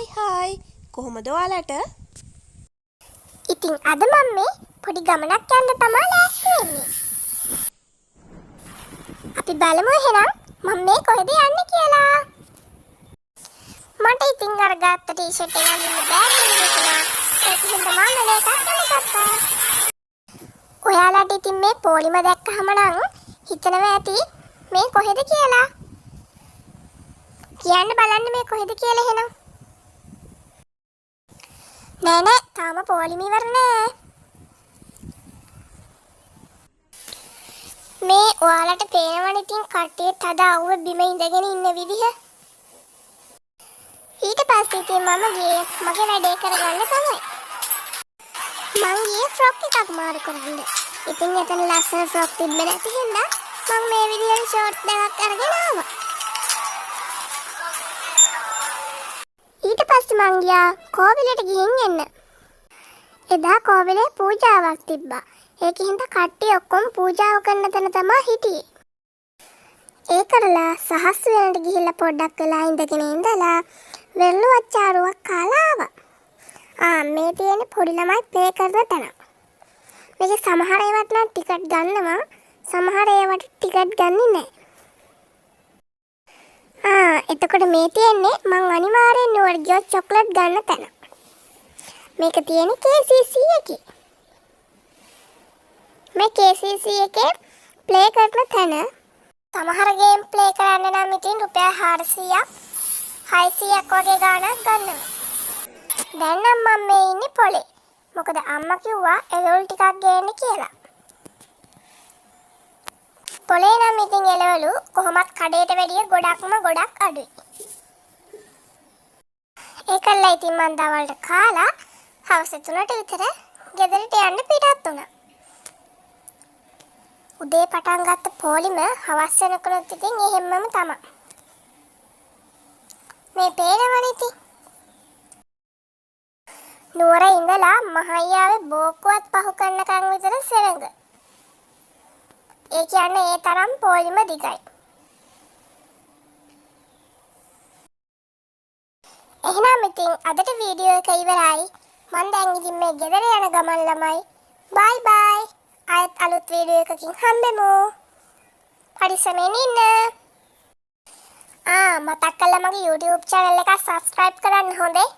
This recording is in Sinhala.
හායි හායි, කොහොමද ඔයාලට? ඉතින් අද මම මේ පොඩි ගමනක් යන්න තමා ලෑස්ති වෙන්නේ. අපි බලමු එහෙනම් මම මේ කොහෙද යන්නේ කියලා. මට ඉතින් අර ගත්ත ටී-ෂර්ට් එක අඳින්න බෑ කියලා හිතුණා. ඒක හින්දා මම වෙන එකක් අඳගත්තා. ඔයාලට ඉතින් මේ පොලිම දැක්කහම නම් හිතනවා ඇති මේ කොහෙද කියලා. කියන්න බලන්න මේ කොහෙද කියලා එහෙනම්. නෑ නෑ, තාම පොලිම ඉවර නෑ. මේ ඔයාලට පේනවනේ ඉතින් කට්ටිය තද අවුව බිම ඉඳගෙන ඉන්න විදිහ. ඊට පස්සේ ඉතින් මම ගියේ මගේ වැඩේ කරගන්න තමයි. මං ගියේ ෆ්‍රොක් එකක් මාරු කරන්න. ඉතින් එතන ලස්සන ෆ්‍රොක් තිබ්බේ නැති හින්දා මං මේ විදිහට ෂෝට්ස් දෙකක් අරගෙන ආවා. ඊට පස්සේ මං ගියා කෝවිලට ගිහින් එන්න. එදා කෝවිලේ පූජාවක් තිබ්බා. ඒක හින්දා කට්ටිය ඔක්කොම පූජාව කරන තැන තමා හිටියේ. ඒ කරලා සහස් වෙනට ගිහිල්ලා පොඩ්ඩක් වෙලා ඉඳගෙන ඉඳලා වෙරළු අච්චාරුවක් කාලා ආවා. ආ, මේ තියෙන්නේ පොඩි ළමයි ප්ලේ කරන තැන. මේකේ සමහර ඒවාට නම් ටිකට් ගන්නවා, සමහර ඒවාට ටිකට් ගන්නේ නෑ. ආ, එතකොට මේ තියෙන්නේ මං අනිවාර්යෙන් නුවර ගියොත් චොක්ලට් ගන්න තැන. මේක තියෙන්නේ KCC එකේ. මේ KCC එකේ ප්ලේ කරන තැන සමහර ගේම් ප්ලේ කරන්න නම් ඉතින් රුපියල් 400ක් 600ක් වගේ ගාණක් ගන්නවා. දැන් නම් මම මේ ඉන්නේ පොලේ. මොකද අම්මා කිව්වා එළවලු ටිකක් ගේන්න කියලා. පොලේ නම් ඉතින් එළවලු කොහොමත් කඩේට වැඩිය ගොඩක්ම ගොඩක් අඩුයි. ඒකල්ලා ඉතින් මං දවල්ට කාලා හවස 3ට විතර ගෙදරට යන්න පිටත් වුණා. උදේ පටන් ගත්ත පොලිම හවස් වෙනකනුත් ඉතින් එහෙම්මම තමා. මේ පේනවනේ ඉතින්. නුවර ඉඳලා මහයියාවේ බෝක්කුවත් පහු කරනකන් විතර සෙනඟ. ඒ කියන්නේ ඒ තරම් පොලිම දිගයි. එහෙනම් ඉතින් අදට වීඩියෝ එක ඉවරයි. මං දැන් ඉතින් මේ ගෙදර යන ගමන් ළමයි. බයි බයි. ආයෙත් අලුත් වීඩියෝ එකකින් හම්බෙමු. පරිස්සමෙන් ඉන්න. ආ, මතක් කළා මගේ YouTube channel එක subscribe කරන්න හොඳේ.